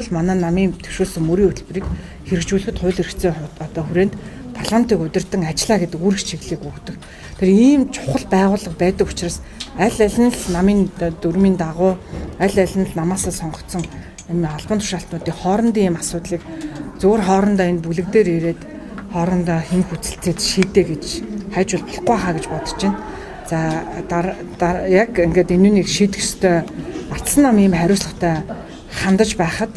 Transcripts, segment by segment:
Манай намын төвшүүлсэн мөрийн хөтөлбөрийг хэрэгжүүлэхэд хууль эрх зүйн одоо хүрээнд парламентыг удирдан ажиллаа гэдэг үүрэг чиглэлийг өгдөг. Тэр ийм чухал байгууллага байдаг учраас аль аль нь л намын дүрмийн дагуу аль аль нь л намаасаа сонгогдсон юм албан тушаалтнуудын хоорондын ийм асуудлыг зөвхөн хоорондоо энэ бүлэг дээр ирээд хоорондоо хэм хүцэлцээд шийдэ гэж хайж болохгүй хаа гэж бодож байна. За, яг ингээд энэнийг шийдэх ёстой ардсан нам ийм хариуцлагатай хандаж байхад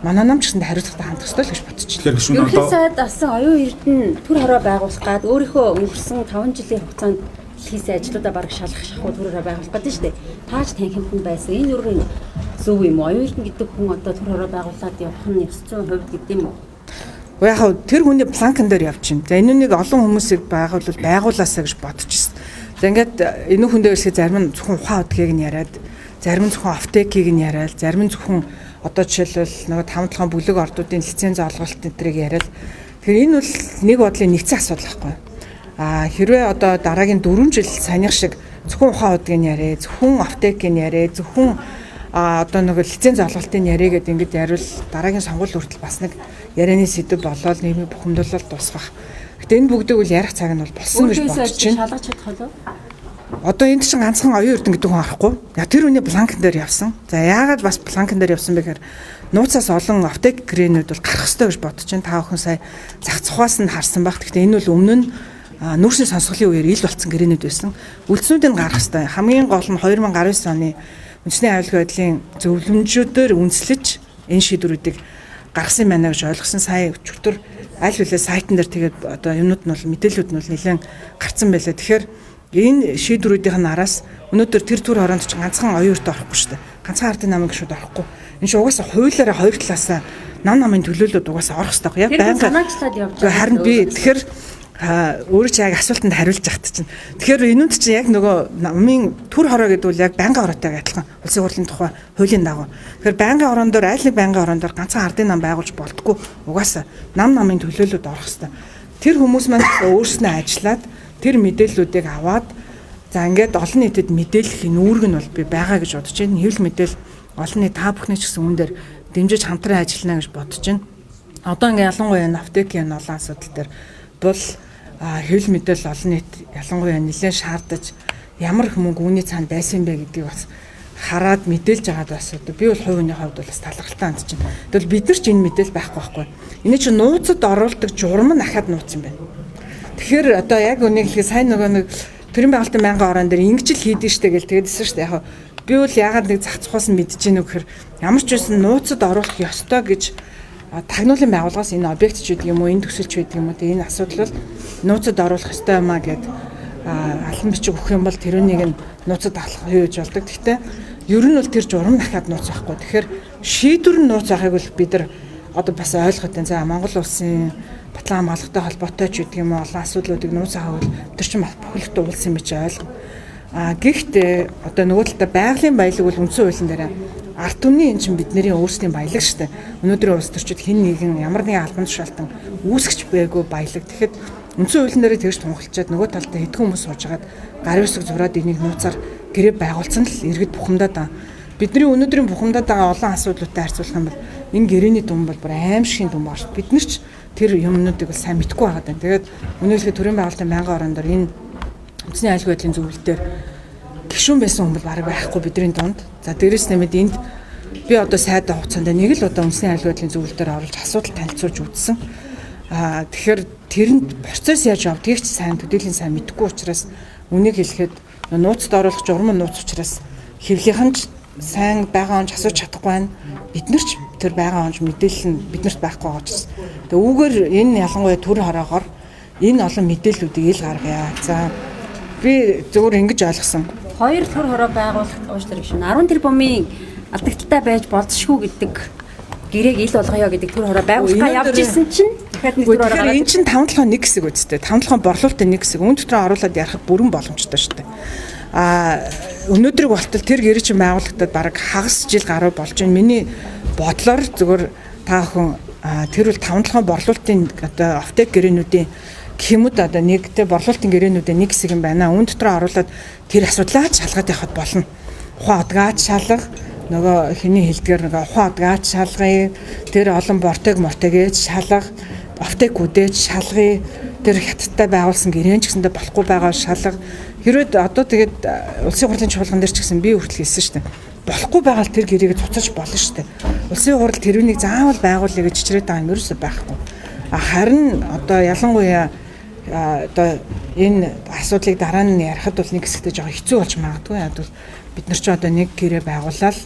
манай нам ч гэсэн хариуцлагатай хандах ёстой л гэж бодож байна. Ерөнхий сайд асан оюун эрдэнэ төр хороо байгуулах гад өөрийнхөө өнгөрсөн 5 жилийн хугацаанд хийсэн ажлуудаа бараг шалгах шахуу төр хороо байгуулах гэдэг нь шүү дээ. Тааж танхимд нь байсан. Энэ юу нь зөв юм уу? Оюун эрдэнэ гэдэг хүн одоо төр хороо байгуулад явах нь ёс зүйн хувьд гэдэг юм уу? Яг хав тэр хүний планкан дээр явчихна. За, энэ нэг олон хүмүүсийг байгуулвал байгуулаасаа гэж бодчихсон. За, ингээд энэ хүн дээр ирэхэд зарим нь зөвхөн ухаан удгийг нь яриад, зарим нь зөвхөн аптекийг нь яриад, зарим нь зөвхөн одоо жишээлбэл нөгөө 5 7 бүлэг ордуудын лиценз олголт энтрийг яриад. Тэгэхээр энэ бол нэг бодлын нэгдсэн асуудал байхгүй. А хэрвээ одоо дараагийн 4 жил саяных шиг зөвхөн ухаан удгийг яриа, зөвхөн аптекийг яриа, зөвхөн одоо нөгөө лиценз олголтын яриа гэдэг ингэж яриул дараагийн сонгуул хүртэл бас нэг ярианы сэдэв болоод нийгмийг бухимдуулаад дуусгах. Гэтэ энэ бүгдийг бол ярих цаг нь бол болсон гэж бодож байна. Шалгаж чадах болов? Одоо энд чинь ганцхан оюун эрдэнэ гэдэг хүн орохгүй. Я, тэр хүний бланкн дээр явсан. За, яагаад бас бланкн дээр явсан бэ гэхээр нууцаас олон аптек грээнүүд бол гарах ёстой гэж бодож байна. Та бүхэн сая зах цухаас нь харсан байх. Гэхдээ энэ бол өмнө нь нүүрсний сонсголын үеэр ил болцсон гэрээнүүд байсан. Үлдснүүдийг гаргах ёстой. Хамгийн гол нь 2019 оны үндэсний аюулгүй байдлын зөвлөмжүүдээр үндэслэж энэ шийдвэрүүдийг гаргасан юм байна гэж ойлгосон. Сая өчигдөр аль үлээ сайтан дээр тэгээд одоо юмнууд нь бол мэдээллүүд нь бол нэлээд гарцсан байлаа. Тэгэхээр энэ шийдвэрүүдийн араас өнөөдөр тэр төр хороонд чинь ганцхан оюун өртөө орохгүй шүү дээ. Ганцхан ардын намын гишүүд орохгүй. Энэ чинь угаасаа хуулиараа хоёр талаасаа нам намын төлөөлөлд угаасаа орох хэрэгтэй. Яг байнга санаачлаад явж байгаа. Харин би тэгэхээр өөрөө чи яг асуултанд хариулж яхад чинь. Тэгэхээр энэнд чинь яг нөгөө намын төр хороо гэдэг бол яг байнгын ороотойг адилхан улсын хурлын тухай хуулийн дагуу. Тэгэхээр байнгын ороон дээр аль нэг байнгын ороон дээр ганцхан ардын нам байгуулж болдгоо. Угаасаа нам намын төлөөлөлд орох хэрэгтэй. Тэр хүмүүс маань өөрснөө ажиллаад тэр мэдээллүүдийг аваад, за, ингээд олон нийтэд мэдээлэх үүрэг нь бол би байгаа гэж бодож байна. Хэвлэл мэдээлэл олон нийт та бүхний ч гэсэн үүн дээр дэмжиж хамтран ажиллана гэж бодож байна. Одоо ингээд ялангуяа энэ аптекийн олон асуудал дээр бол хэвлэл мэдээлэл олон нийт ялангуяа нэлээд шаардаж ямар их мөнгө үүний цаана байсан бэ гэдгийг бас хараад мэдээлж байгаад бас одоо би бол хувь хүний хувьд бол бас талархалтай хандж байна. Тэгвэл бид нар ч энэ мэдээлэл байхгүй байхгүй. Энэ чинь нууцад оруулдаг журам нь ахаад нууц юм байна. Тэгэхээр одоо яг үнийг хэлэхэд сайн нөгөө нэг төрийн байгуулалтын байнгын ороон дээр ингэж л хийдэж штэ гэл тэгээдсэн штэ. Яг би бол яагаад нэг зах цухаас нь мэдэж гэнэ гэхээр ямар ч байсан нууцад оруулах ёстой гэж тагнуулын байгууллагаас энэ объект ч гэдэг юм уу, энэ төсөлч гэдэг юм уу, тэгээ энэ асуудал бол нууцад оруулах ёстой юм а гэд албан бичиг өгөх юм бол тэрүүнийг нь нууцад алах хийж болдог. Гэхдээ ер нь бол тэр журам дахиад нууц байхгүй. Тэгэхээр шийдвэр нь нууц байхыг бол бид нар одоо бас ойлгоход байна. За, Монгол улсын батлан хамгаалгатай холбоотой ч гэдэг юм уу, олон асуудлуудыг нууц авах бол тэр чинь бүхэлдээ уулсан юм чи ойлгоно. А гэхдээ одоо нөгөө талдаа байгалийн баялаг бол үндсэн хуулийн дээр ард түмний энэ чинь бидний өөрсдийн баялаг шүү дээ. Өнөөдрийн улс төрчид хэн нэгэн ямар нэгэн албан тушаалтан үүсгэж байгаагүй баялаг. Тэгэхэд үндсэн хуулийн дээр тэгж тунхалчаад нөгөө талдаа хэдхэн хүмүүс сууж агаад гар үсэг зураад энийг нууцаар гэрээ байгуулсан л иргэд бухимдаад байгаа. Бидний өнөөдрийн бухимдаад байгаа олон асуудлуудтай харьцуулах юм бол энэ гэрээний дүн бол бүр аимшигын дүн байна шүү. Бид нар ч тэр юмнуудыг бол сайн мэдэхгүй байгаа даа. Тэгээд өнөөдөр төрийн байгуулалтын байнгын ороон дээр энэ үндэсний аюулгүй байдлын зөвлөлтөөр гишүүн байсан хүн бол бараг байхгүй бидний дунд. За, дээрэс нэмээд энд би одоо сайд хугацаанд нэг л удаа үндэсний аюулгүй байдлын зөвлөлтөөр оруулж асуудал танилцуулж үзсэн. Аа, тэгэхээр тэрэнд процесс яаж явдгийг ч сайн төдийлөн сайн мэдэхгүй учраас үнийг хэлэхэд нууцд оруулах журам нууц учраас хэвлийнхэн нь ч сайн байгаа онж асууж чадахгүй байна. Бид нар ч тэр байгаа онж мэдээлэл нь биднэрт байхгүй байгаа учраас. Тэгээ үүгээр энэ ялангуяа төр хороогоор энэ олон мэдээллүүдийг ил гаргая. За, би зөвхөн ингэж ойлгосон. Хоёр төр хороо байгуулах уучлаарай гişүн 10 тэрбумын алдагдaltaй байж болзошгүй гэдэг гэрээг ил болгоё гэдэг төр хороо байгуулахаа явж исэн чинь дахиад нэг төр хороо. Тэгэхээр эн чинь 5 7 нэг хэсэг үсттэй. 5 7 борлуулалтын нэг хэсэг. Үүн дотор оруулаад ярихад бүрэн боломжтой шүү дээ. А өнөөдрийг болтол тэр гэрээ чинь байгуулагдаад бараг хагас жил гаруй болж байна. Миний бодлоор зөвхөн та бүхэн тэр бол 5 7 борлуулалтын одоо офтек гэрээнүүдийн гэх юм уу да, одоо нэгтэй борлуулалтын гэрээнүүдийн нэг хэсэг юм байна. Үүн дотор оруулаад тэр асуудлаа ч шалгаад явахад болно. Ухаан одгаач шалга, Нөгөө хиний хэлдгээр нөгөө ухаан одгаач шалгая, тэр олон бортыг мортыг ээж шалга, оптекүүдээ шалгая, тэр хятадтай байгуулсан гэрээн ч гэсэндээ болохгүй байгаа шалга. Хэрвээ одоо тэгээд улсын хурлын чуулган дээр ч гэсэн би хүртэл хэлсэн шүү дээ. Болохгүй байгаа л тэр гэрээг цуцаж болно шүү дээ. Улсын хурал тэрүүнийг заавал байгуулъя гэж чичрээд байгаа юм ерөөсөө байхгүй. А харин одоо ялангуяа одоо энэ асуудлыг дараа нь ярихад бол нэг хэсэгтээ жоохон хэцүү болж магадгүй. Яг бол бид нар ч одоо нэг гэрээ байгуулаад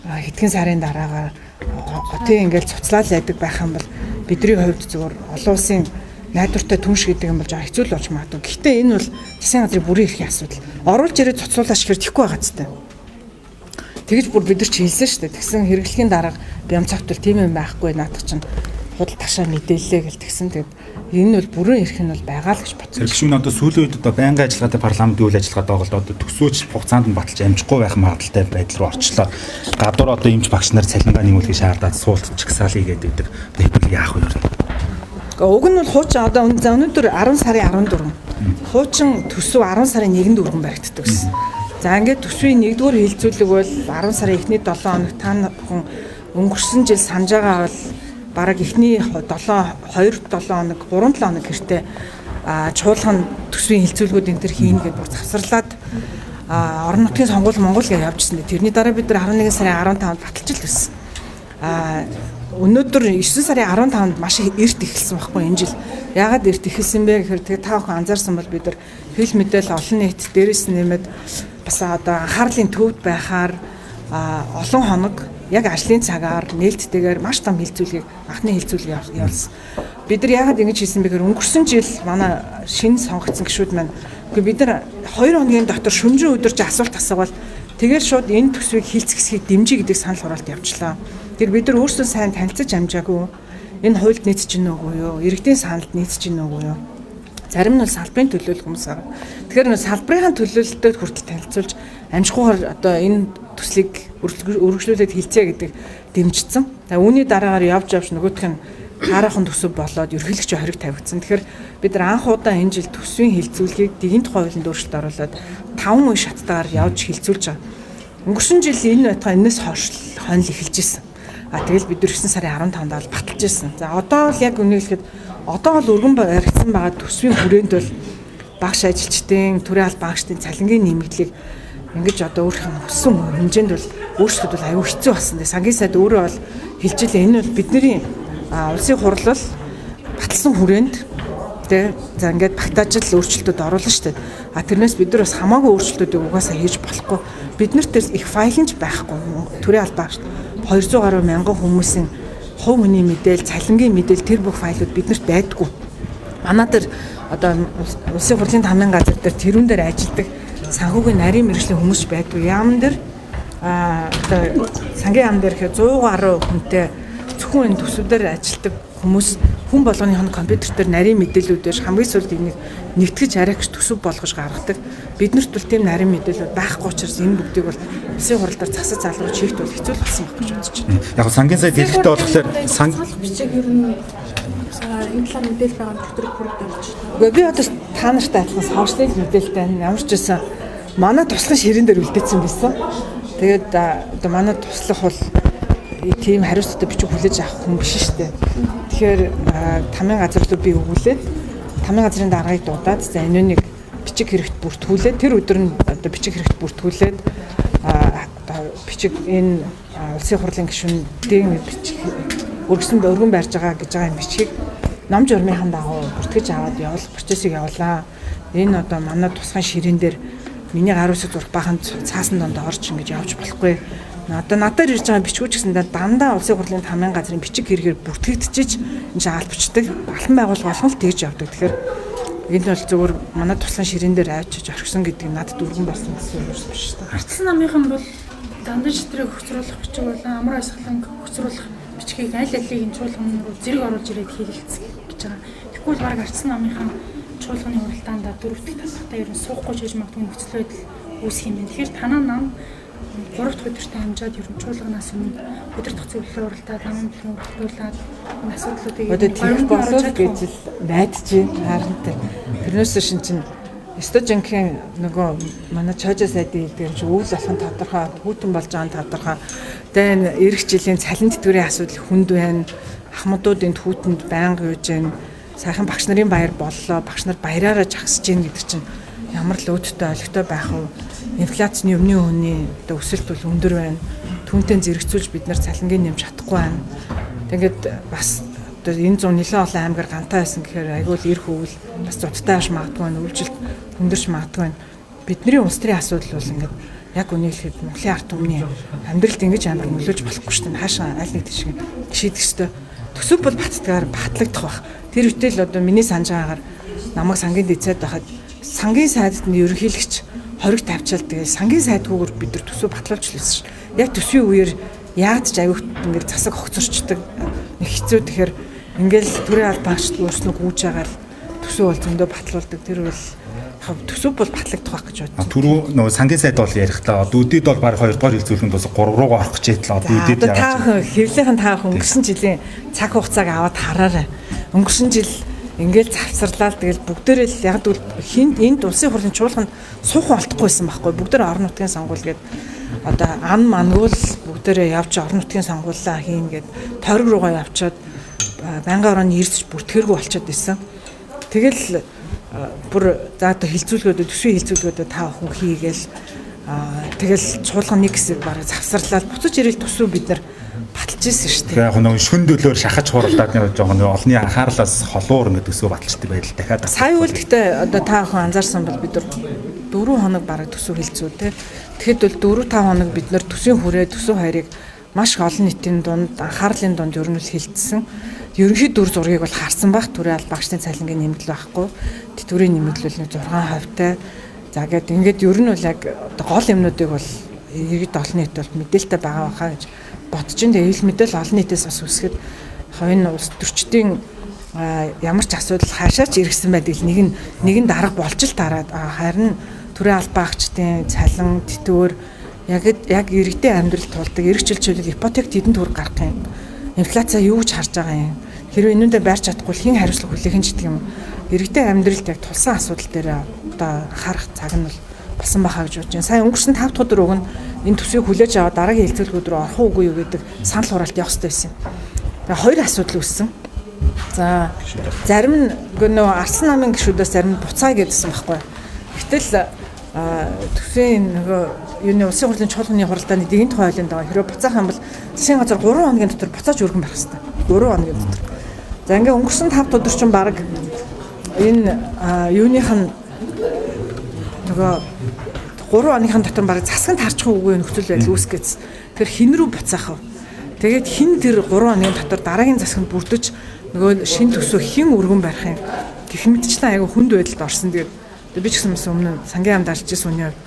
хэдхэн сарын дараагаар тийм ингээл цуцлал байдаг байх юм бол бидний хувьд зөвхөн олон улсын найдвартай түнш гэдэг юм бол жаа хэцүү л болж магадгүй. Гэхдээ энэ бол засгийн газрын бүрийн эрхийн асуудал. Оруулж ирээд цуцлуулаач гэхээр тэхгүй байгаа зү. Тэгэж бүр бид нар ч хэлсэн шүү дээ. Тэгсэн хэрэглэхийн дарга Бямцогт бол тийм юм байхгүй наадах чинь худал ташаа мэдээллээ гэл тэгсэн. Тэгээд энэ бол бүрэн эрх нь бол байгаа л гэж бодсон. Гүшүүн одоо сүүлийн үед одоо байнгын ажиллагаатай парламентын үйл ажиллагаа доголд одоо төсөөч хугацаанд нь баталж амжихгүй байх магадлалтай байдал руу орчлоо. Гадуур одоо эмч багш нар цалингаа нэмүүлэхийг шаардаад суулт чагсаал хийгээд байдаг. Хэдүүл яах вэ ер нь? Уг нь бол хуучин одоо өнөөдөр 10 сарын 14. Хуучин төсөв 10 сарын 1-нд өргөн баригддаг гэсэн. За ингээд төсвийн 1-р хилцүүлэг бол 10 сарын эхний 7 хоног та бүхэн өнгөрсөн жил санаж байгаа бол бараг эхний 7 2 7 хоног 3 7 хоног гэртээ чуулган төсвийн хилцүүлгүүд энэ төр хийнэ гэдээ бүр завсарлаад орон нутгийн сонгуул Монгол гэж явжсэн. Тэрний дараа бид нар 11 сарын 15-нд баталж л байсан. Өнөөдөр 9 сарын 15-нд маш эрт эхэлсэн байхгүй энэ жил. Яагаад эрт эхэлсэн бэ гэхээр тэгээ та бүхэн анзаарсан бол бид нар хэл мэдээл олон нийт дээрээс нэмээд бас одоо анхаарлын төвд байхаар олон хоног яг ажлын цагаар нээлттэйгээр маш том хилцүүлгийг анхны хилцүүлгийг явуулсан. Бид нар яагаад ингэж хийсэн бэ гэхээр өнгөрсөн жил манай шинэ сонгогдсон гишүүд маань үгүй бид нар 2 хоногийн дотор шүнжин өдөрч асуулт асуувал тэгээд шууд энэ төсвийг хилцэх хэсгийг дэмжиж гэдэг санал хураалт явуулчлаа. Тэр бид нар өөрсдөө сайн танилцаж амжаагүй. Энэ хуульд нийцэж гин үгүй юу? Иргэдийн саналд нийцэж гин үгүй юу? Зарим нь бол салбарын төлөөлөх хүмүүс байгаа. Тэгэхээр нөө салбарын төлөөлөлтөд хүртэл танилцуулж амжихгүйгээр одоо энэ төслийг өргөжлүүлээд хилцээ гэдэг дэмжигдсэн. За үүний дараагаар явж явж нөгөөх нь таараахан төсөв болоод ерөнхийлөгч хориг тавигдсан. Тэгэхээр бид нар анх удаа энэ жил төсвийн хилцүүлгийг дэгэнт хуулийн өөрчлөлт оруулаад 5 үе шаттайгаар явж хилцүүлж байгаа. Өнгөрсөн жил энэ байтугай энэс хойш хонь эхэлж исэн. А тэгэл бид 9 сарын 15-нд бол баталж исэн. За одоо л яг үнэ хэлэхэд одоо бол өргөн баригдсан байгаа төсвийн хүрээнд бол багш ажилчдын, төрийн албан багшдын цалингийн нэмэгдлийг ингэж одоо өөрийнх нь хүссэн хэмжээнд бол өөрчлөлт бол аюу хэцүү болсон. Тэгээ сангийн сайд өөрөө бол хэлж илээ. Энэ бол бидний улсын хурал бол баталсан хүрээнд тэ за ингээд багтааж л өөрчлөлтүүд оруулна шүү дээ. А тэрнээс бид нар бас хамаагүй өөрчлөлтүүдийг угаасаа хийж болохгүй. Бид нарт их файл нь ч байхгүй. Төрийн албан багш 200 гаруй мянган хүмүүсийн хувь хүний мэдээлэл, цалингийн мэдээлэл тэр бүх файлууд биднэрт байдаггүй. Манай дээр одоо улсын хурлын тамын газар дээр тэрүүн дээр ажилладаг санхүүгийн нарийн мэргэжлийн хүмүүс байдгүй. Яам дээр одоо сангийн яам дээр гэхээр 100 гаруй хүнтэй зөвхөн энэ төсвүүдээр ажилладаг хүмүүс хүн болгоных нь компьютер дээр нарийн мэдээллүүдээр хамгийн сүүлд энийг нэгтгэж арайгч төсөв болгож гаргадаг. Биднэрт бол тийм нарийн мэдээлэл байхгүй учраас энэ бүгдийг бол улсын хурал дээр засаж залруулж хийх бол хэцүү болсон байх гэж бодож байна. Яг сангийн сайд хэлэхдээ болохоор сан бичиг ер нь энэ талаар мэдээлэл байгаа өчтөр бүрд орж байна. Үгүй би одоо та нартай адилхан сошиал мэдээлэлтэй ямар ч байсан манай туслахын ширээн дээр үлдээсэн байсан. Тэгээд одоо манай туслах бол тийм хариуцлагатай бичиг хүлээж авах хүн биш шүү дээ. Тэгэхээр тамын газар руу би өгүүлээд тамын газрын даргаыг дуудаад за энэ нэг бичиг хэрэгт бүртгүүлээд тэр өдөр нь одоо бичиг хэрэгт бүртгүүлээд бичиг энэ улсын хурлын гишүүнийн бичиг өргөсөн өргөн барьж байгаа гэж байгаа юм бичгийг ном журмынхан дагуу бүртгэж аваад явуулах процессыг явуулаа. Энэ одоо манай тусгай ширээн дээр миний гар үсэг зурх бахан цаасан донд орж ингэж явж болохгүй. Одоо надаар ирж байгаа бичгүүч гэсэндээ дандаа улсын хурлын тамын газрын бичиг хэрэгээр бүртгэгдчихэж энэ чинь албачдаг. Албан байгууллага болгон л тэгж явдаг. Тэгэхээр энэ бол зөвхөн манай туслан ширээн дээр авчиж орхисон гэдэг нь надад өргөн болсон гэсэн юм биш үү? Ардсан намынхан бол дандан шитрийг хөгцрүүлэх бичиг болон амар баясгалан хөгцрүүлэх бичгийг аль алийг нь чуулган руу зэрэг оруулж ирээд хийлгэсэн гэж байгаа. Тэгэхгүй бол баг ардсан намынхан чуулганы хуралдаанд дөрөв дэх талхтай ер нь суухгүй ч гэж магадгүй нөхцөл байдал үүсэх юм байна. Тэгэхээр танаа нам 3 дахь өдөртөө амжаад ер нь чуулганаас өмнө удирдах зөвлөлөөр уралдаад намын бэлэн уралдуулаад энэ асуудлуудыг одоо тэгэх болов гэж л найдаж байна. Харин тэрнээс шин чинь Ёстой жинхэнэ нөгөө манай Чожо сайдын хэлдэг юм чи өвөл болох нь тодорхой, хүүтэн болж байгаа нь тодорхой. Тэгээ энэ ирэх жилийн цалин тэтгэврийн асуудал хүнд байна. Ахмадууд энд хүүтэнд байнга юуж байна. Сайхан багш нарын баяр боллоо. Багш нар баяраараа жагсаж гин гэдэг чинь ямар л өөдтэй олигтой байх вэ? Инфляцны өмнө хүний одоо өсөлт бол өндөр байна. Түүнтэй зэрэгцүүлж бид нар цалингийн нэмж чадахгүй байна. Тэгээд бас одоо энэ зун нэлээд олон аймгаар гантаа байсан гэхээр айгүй л эр хөвөл бас зудтай аш магадгүй байна, өвлжилт хүндэрч магадгүй байна. Бидний улс төрийн асуудал бол ингээд яг үнийг хэлэхэд Монголын ард түмний амьдралд ингэж амар нөлөөж болохгүй шүү дээ. Хаашаа аль нэг тийш шийдэх ёстой. Төсөв бол баттгаар батлагдах бах. Тэр үтэл одоо миний санаж байгаагаар намайг сангийн дэцээд байхад сангийн сайдд нь ерөнхийлөгч хориг тавьчаал тэгээд сангийн сайдгүйгээр бид нар төсөв батлуулж лээсэн шүү. Яг төсвийн үеэр яагаад ч аюухт ингээд засаг хогцорчдөг нэг хэцүү. Тэгэхээр ингээл төрийн албаагчд өөрснөө гүйж байгаа л төсөв бол зөндөө батлуулдаг. Тэр бол төсөв бол батлагдах байх гэж бодсон. Түрүү нөгөө сангийн сайд бол ярихдаа одоо үдид бол баг 2 дугаар хилцүүлэнд бас 3 руугаа орох гэж байтлаа. Одоо үдид яагаад та хэвлийнхэн та өнгөрсөн жилийн цаг хугацааг аваад хараарай. Өнгөрсөн жил ингээл завсарлаа л тэгэл бүгдээрээ л яг л хинд энд улсын хурлын чуулганд суухан олдохгүй байсан байхгүй. Бүгдээрээ орон нутгийн сонгуул гээд одоо ан мангуул бүгдээрээ явж орон нутгийн сонгуулаа хийн гээд тойрог руугаа явчаад байнгын орооны эрсж бүртгэргүй болчиход исэн. Тэгэл бүр за одоо хилцүүлгүүдээ төсвийн хилцүүлгүүдээ та бүхэн хийгээл тэгэл чуулган нэг хэсэг бараг завсарлаад буцаж ирэл төсөв бид нар баталж ирсэн шүү дээ. Яг нөгөө шүн дөлөөр шахаж хуралдаад нэг жоохон нөгөө олонний анхаарлаас холуур ингээд төсөв баталчдаг байдал дахиад. Сая үйл гэхдээ одоо та бүхэн анзаарсан бол бид нар 4 хоног бараг төсөв хилцүү те. Тэгэхэд бол 4 5 хоног бид нар төсвийн хүрээ төсөв хоёрыг маш их олон нийтийн дунд анхаарлын дунд ер нь л хилцсэн. Ерөнхий дүр зургийг бол харсан байх. Төрийн албаагчдын цалингийн нэмэгдэл байхгүй. Тэтгэврийн нэмэгдэл бол нэг 6% тай. За гээд ингээд ер нь бол яг одоо гол юмнуудыг бол иргэд олон нийт бол мэдээлэлтэй байгаа байхаа гэж бодож ин. Тэгээ ил мэдээлэл олон нийтээс бас үсгэд хоёрын улс төрчдийн ямар ч асуудал хаашаач иргэсэн байдаг нэг нь дарга болж л тараад харин төрийн албаагчдын цалин тэтгэвэр яг иргэдийн амьдрал тулдаг эрх чөлөөлөл ипотек тэдэнд төр гарах юм. Инфляци юу гэж харж байгаа юм. Хэрвээ энүүндээ байрч чадахгүй хэн хариуцлага хүлээх нь ч гэдэг юм. Иргэдийн амьдралд яг тулсан асуудал дээр одоо анхаарах цаг нь бол болсон байхаа гэж бодож байна. Сая өнгөрсөн 5 дахь өдөр уг нь энэ төсвийг хүлээж аваад дараагийн хилцүүлгүүд рүү орох уугүй юу гэдэг санал хураалт явах хэрэгтэй байсан юм. Тэгээ хоёр асуудал үүссэн. За зарим нь нөгөө Арсан намын гишүүдээс зарим нь буцаа гэдсэн байхгүй. Гэтэл төсвийн нөгөө юуны улсын хурлын чуулганы хуралдааны дэгэн тухай хуулийн дагуу хэрвээ буцаах юм бол засгийн газар 3 хоногийн дотор буцааж өргөн барих хэрэгтэй. 3 хоногийн дотор. За ингээ өнгөрсөн 5 өдөр чинь баг энэ юуных нь нөгөө 3 хоногийн дотор баг засаг нь тарчих уугүй нөхцөл байдал үүсгэц. Тэр хин рүү буцаах вэ? Тэгээд хин тэр 3 хоногийн дотор дараагийн засагт бүрдэж нөгөө шин төсөө хин өргөн барих юм. Гэх мэтчлэн айгүй хүнд байдалд орсон. Тэгээд би ч гэсэн бас өмнө сангийн амд алж ирсэн үний хувьд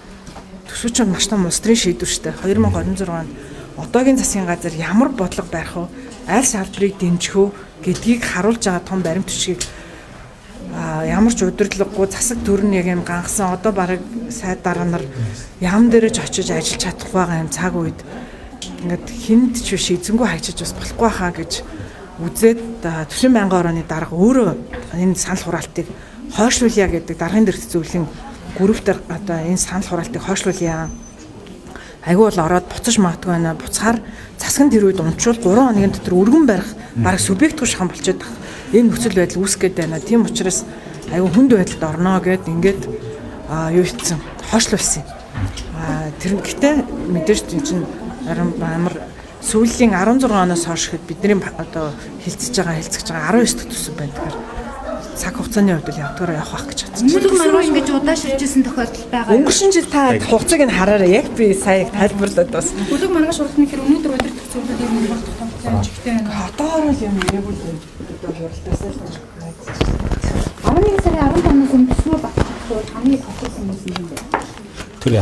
төсөв чинь маш том улс төрийн шийдвэр шүү дээ. 2026 онд одоогийн засгийн газар ямар бодлого барих вэ? Аль салбарыг дэмжих вэ гэдгийг харуулж байгаа том баримт бичгийг ямар ч удирдлагагүй засаг төр нь яг юм ганхсан одоо бараг сайд дарга нар ям дээрэж очиж ажиллаж чадахгүй байгаа юм цаг үед ингээд хинд ч биш эзэнгүү хайчиж бас болохгүй хаа гэж үзээд төсвийн байнгын орооны дарга өөрөө энэ санал хураалтыг хойшлуулъя гэдэг даргын дэргэд зөвлөлийн групп дээр одоо энэ санал хураалтыг хойшлуулъя. Айгүй бол ороод буцаж магадгүй байна. Буцахаар засаг нь тэр үед унчвал 3 хоногийн дотор өргөн барих бараг субъектгүй шахан болчиход байх. Энэ нөхцөл байдал үүсгэх гээд байна. Тийм учраас айгүй хүнд байдалд орно гэд ингээд юу хийсэн хойшлуулсан юм. Тэр гэтээ мэдээж тийм чинь амар сүүлийн 16 оноос хойш гэхэд бидний одоо хилцэж байгаа 19 дахь төсөв байна. Тэгэхээр цаг хугацааны хувьд л явдгаараа явах байх гэж бодсон. Өмнөх маргааш ингэж удаашрж исэн тохиолдол байгаа. Өнгөрсөн жил та хугацааг нь хараарай. Яг би сая тайлбарлаад бас. Бүлэг маргааш уралдана гэхээр өнөөдөр удирдах зөвлөл ер нь хурдах томцоо жигтэй байна. Одоогоор л юм яриаггүй л одоо хуралдаасаа л гэж найдаж 11 сарын 15-наас өмнө төсвөө батлах хамгийн тохирсон юм байна. Тэр